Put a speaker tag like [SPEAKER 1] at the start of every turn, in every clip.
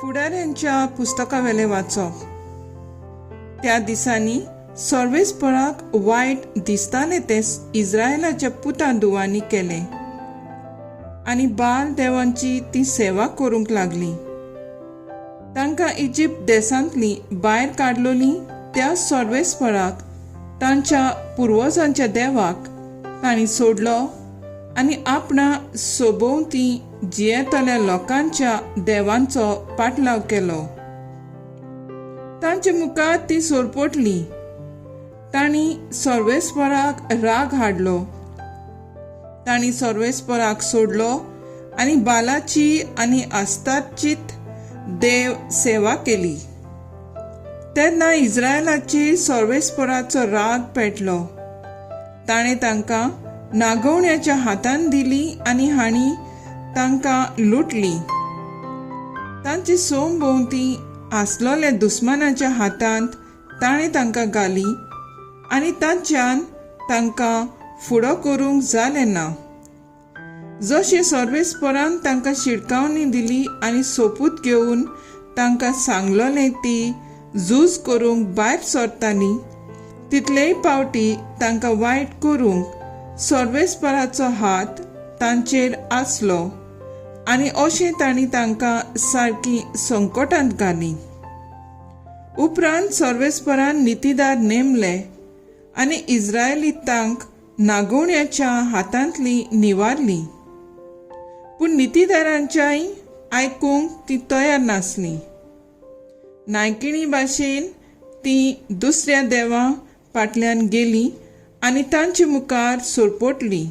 [SPEAKER 1] फुडाऱ्यांच्या पुस्तकावेलें वाचप. त्या दिसांनी सर्वेस्पराक वायट दिसतालें तें इस्रायलाच्या पुतां दुवांनी केलें आनी बाल देवांची ती सेवा करूंक लागली. तांकां इजिप्त देशांतली भायर काडलोली त्या सर्वेस्पराक, तांच्या पुर्वजांच्या देवाक तांणी सोडलो आनी आपणा सोबोवती जियेतल्या लोकांच्या देवांचो पाटलाव केलो. तांचे मुखार ती सोरपोटली. तांणी सर्वेस्पराक राग हाडलो. तांणी सर्वेस्पराक सोडलो आनी बालाची आनी आस्ताचीत देव सेवा केली. तेन्ना इस्रायलाचेर सर्वेस्पराचो राग पेटलो. ताणें तांकां नागोवण्याच्या हातान दिली आनी हांणी तांकां लुटली. तांची सोम भोंवती आसलोल्या दुस्मानाच्या हातांत ताणें तांकां घाली आनी तांच्यान तांकां फुडो करूंक जालें ना. जशें सर्वेस्परान तांकां शिडकावणी दिली आनी सोपूत घेवन तांकां सांगलोलें ती झूज करूंक भायर सरताली, तितलेय पावटी तांकां वायट करूंक सर्वेस्पराचो हात तांचेर आसलो आनी अशें तांणी तांकां सारकी संकटांत घाली. उपरांत सर्वेस्परान नितीदार नेमले आनी इस्रायलितांक नागोवण्याच्या हातांतली निवारली. पूण नितीदारांच्याय आयकूंक ती तयार नासली. नायकिणी भाशेन ती दुसऱ्या देवा फाटल्यान गेली आनी तांचे मुखार सोरपोटली.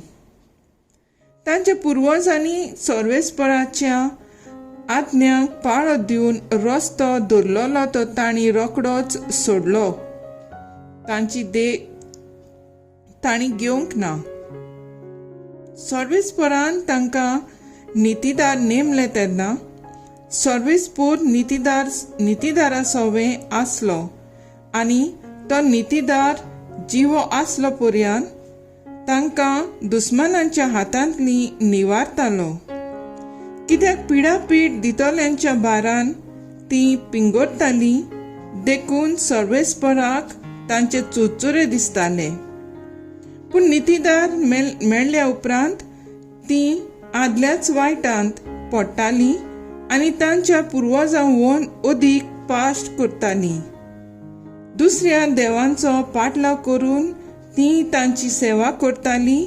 [SPEAKER 1] तांच्या पुर्वजांनी सर्वेस्पराच्या आज्ञांक पाळो दिवन रस्तो धरलेलो तो तांणी रोखडोच सोडलो. तांची देह तांणी घेवंक ना. सर्वेस्परान तांकां नितीदार नेमले तेन्ना सर्वेस्पोर नितीदारा सोवें आसलो आनी तो नितीदार जिवो आसलो पर्यान तांकां दुस्मानांच्या हातांतली निवारतालो. कित्याक पिडापीड दितल्यांच्या भारान ती पिंगोरताली, देखून सर्वेस्पराक तांचे चुरचुरे दिसताले. पूण नितीदार मेळ्ळ्या उपरांत ती आदल्याच वायटांत पडटाली आनी तांच्या पुर्वजां वोन अदीक पाश्ट करताली. दुसऱ्या देवांचो पाटलाव करून ती तांची सेवा करताली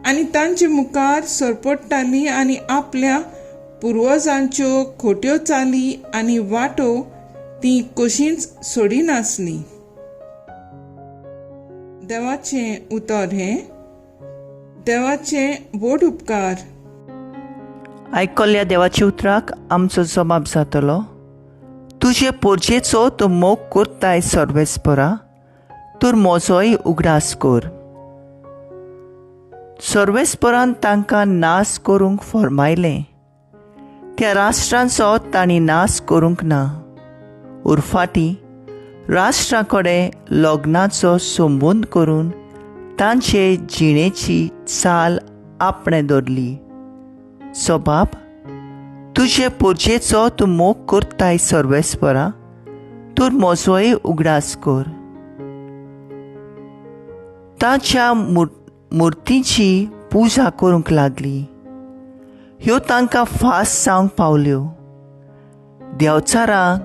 [SPEAKER 1] आनी तांचे मुखार सरपडटाली आनी आपल्या पुर्वजांच्यो खोट्यो चाली आनी वाटो ती कशींच सोडिनासली. देवाचें उतर हें. देवाचें व्हड उपकार.
[SPEAKER 2] आयकल्ल्या देवाच्या उतराक आमचो जबाब जातलो. तुजे पोरजेचो तूं मोग करताय सर्वेस्परा, तर म्हजोय उगडास कर. सर्वेस्परान तांकां नाश करूंक फर्मायलें. त्या राष्ट्रांचो तांणी नाश करूंक ना. उरफाटी राष्ट्रां कडेन लग्नाचो संबंद करून तांचे जिणेची चाल आपणें दवरली. सबाब, तुजे पोरजेचो तूं मोग करताय सर्वेस्परा, तर म्हजोय उगडास कर. ताच्या मुर्तींची पुजा करूंक लागली. ह्यो तांकां फास्ट जावंक पावल्यो. देंवचारांक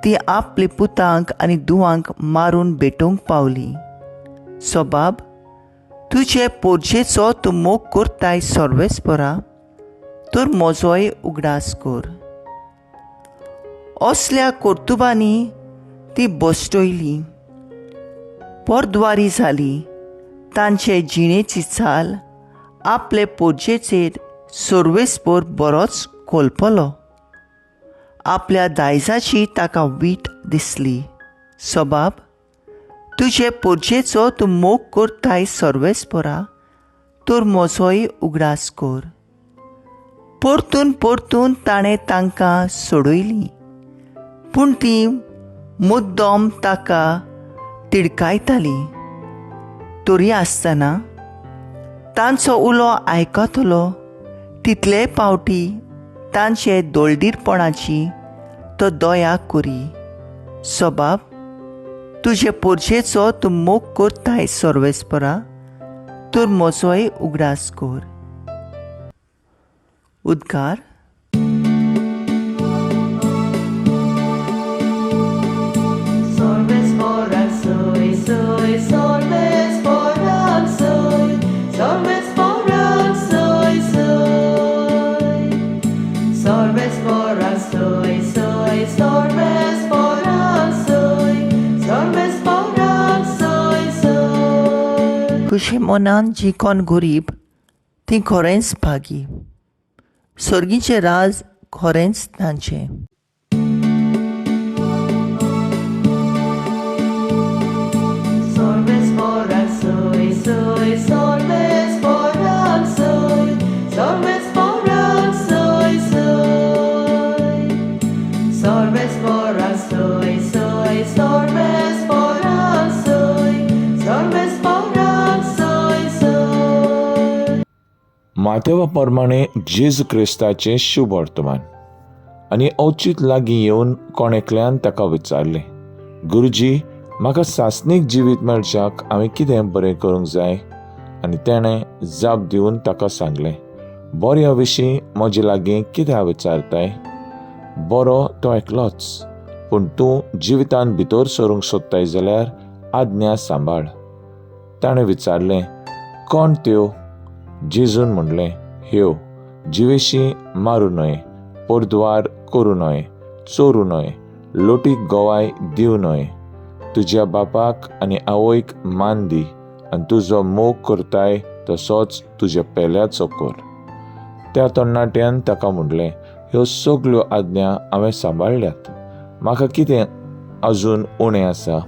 [SPEAKER 2] ती आपले पुतांक आनी दुवांक मारून भेटोवंक पावली. सबाब, तुजे पोरजेचो तूं मोग करताय सर्वेस्परा, तर म्हजोय उगडास कर. असल्या कर्तुबांनी ती बसटयली, परद्वारी जाली. तांचे जिणेची चाल आपले पोरजेचेर सर्वेस्पोर बरोच कोलपलो. आपल्या दायजाची ताका वीट दिसली. सबाब, तुजे पोरजेचो तूं मोग करताय सर्वेस्पोरा, तर म्हजोय उगडास कर. परतून परतून ताणें तांकां सोडयलीं, पूण ती मुद्दम ताका तिडकायताली. तरी आसतना तांचो उलो आयकतलो तितले पावटी तांचे दोळदीरपणाची तो दया करी. सोबाब, तुजे पोरजेचो तूं मोग करताय सर्वेस्परा, तर म्हजोय उगडास कर. उद्गार. खुशी मनान जी कोण गरीब ती खरेंच भागी, सर्गीचें राज खरेंच तांचें.
[SPEAKER 3] मातेवा प्रमाणे जेजू क्रिस्ताचें शुभ वर्तमान. आनी अवचीत लागीं येवन कोण एकल्यान ताका विचारलें, गुरुजी, म्हाका सासणीक जिवीत मेळच्याक हांवें कितें बरें करूंक जाय? आनी तेणें जाप दिवन ताका सांगलें, बऱ्या विशीं म्हजे लागीं कित्याक विचारताय? बरो तो एकलोच, पूण तूं जिवितान भितर सरूंक सोदताय जाल्यार आज्ञा सांबाळ. ताणें विचारलें, कोण त्यो? जेजून म्हणलें, ह्यो, जिवेशी मारूं न्हय, परद्वार करूं न्हय, चोरूं न्हय, लोटीक गवाय दिवं न्हय, तुज्या बापाक आनी आवयक मान दी, आनी तुजो मोग करताय तसोच तुज्या पेल्याचो कर. त्या तरणाट्यान ताका म्हणलें, ह्यो सगल्यो आज्ञा हांवें सांबाळ्ळ्यात, म्हाका कितें अजून उणें आसा?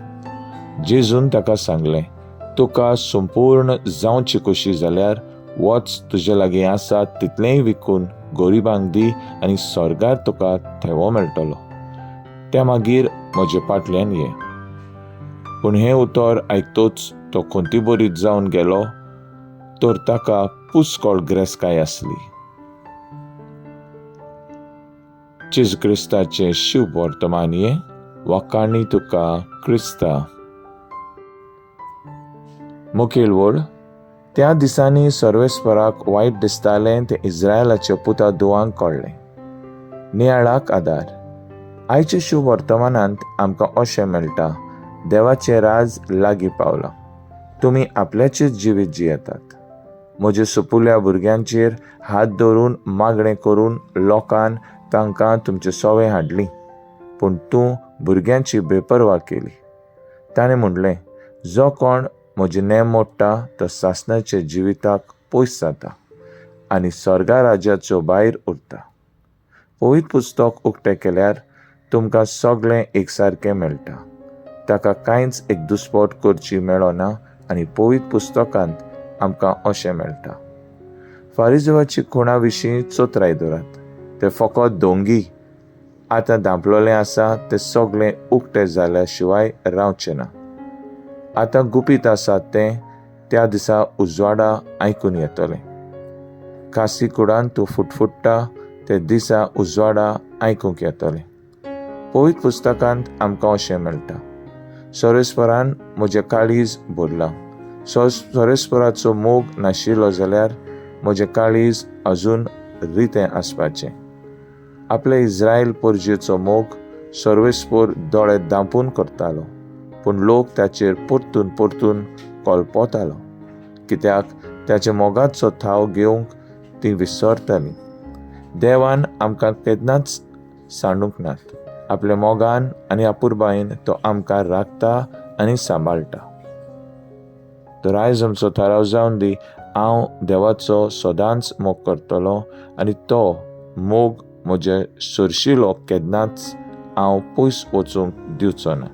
[SPEAKER 3] जेजून ताका सांगलें, तुका संपूर्ण जावची कशी जाल्यार वच, तुजे लागीं आसा तितलेंय विकून गरिबांक दी आनी स्वर्गार तुका थेवो मेळटलो. त्या मागीर म्हजे फाटल्यान ये. पूण हें उतर आयकतच तो खंती बरीत जावन गेलो, तर ताका पुस्कळ ग्रेसकाय आसली. जेजू क्रिस्ताचें शुभ वर्तमान हें. वाखाणी तुका क्रिस्ता. मुखेल वळ. त्या दिसांनी सर्वेस्पराक वायट दिसतालें तें इस्रायलाच्या पुता दुवांक कळ्ळें. नियाळाक आदार. आयच्या शुभ वर्तमानांत आमकां अशें मेळटा, देवाचें राज लागीं पावलां, तुमी आपल्याचेच जिवीत जियेतात. म्हज्या सुपुल्या भुरग्यांचेर हात दवरून मागणें करून लोकान तांकां तुमचे सवे हाडली, पूण तूं भुरग्यांची बेपरवा केली. ताणें म्हणलें, जो कोण म्हजें नेम मोडटा तो सासणाच्या जिविताक पयस जाता आनी स्वर्गा राज्याचो भायर उरता. पवित्र पुस्तक उक्तें केल्यार तुमकां सगळें एकसारकें मेळटा, ताका कांयच एक दुस्पोट करची मेळना. आनी पवित्र पुस्तकांत आमकां अशें मेळटा, फारिजवाची खुणा विशीं चोत्राय दवरात, ते फकत दोंगी आतां धांपलोलें आसा तें सगळें उक्तें जाल्या शिवाय रावचें ना. आतां गुपीत आसा तें त्या दिसा उजवाडा आयकून येतलें. कासी कुडान तूं फुटफुट्टा ते दिसा उजवाडा आयकूंक येतलें. पवित्र पुस्तकांत आमकां अशें मेळटा, सर्वेस्परान म्हजें काळीज भरलां. सर्वेस्पराचो मोग नाशिल्लो जाल्यार म्हजें काळीज अजून रितें आसपाचें. आपले इस्रायल परजेचो मोग सर्वेस्पर दोळे दांपून करतालो, पूण लोक ताचेर परतून परतून कल्पतालो, कित्याक ताच्या मोगाचो थाव घेवंक ती विसरताली. देवान आमकां केन्नाच सांडूंक नात, आपल्या मोगान आनी अपुरबायेन तो आमकां राखता आनी सांबाळटा. तर आयज आमचो थाराव जावन दी, हांव देवाचो सदांच मोग करतलो आनी तो मोग म्हजे सरशिलो केन्नाच हांव पयस वचूंक दिवचो ना.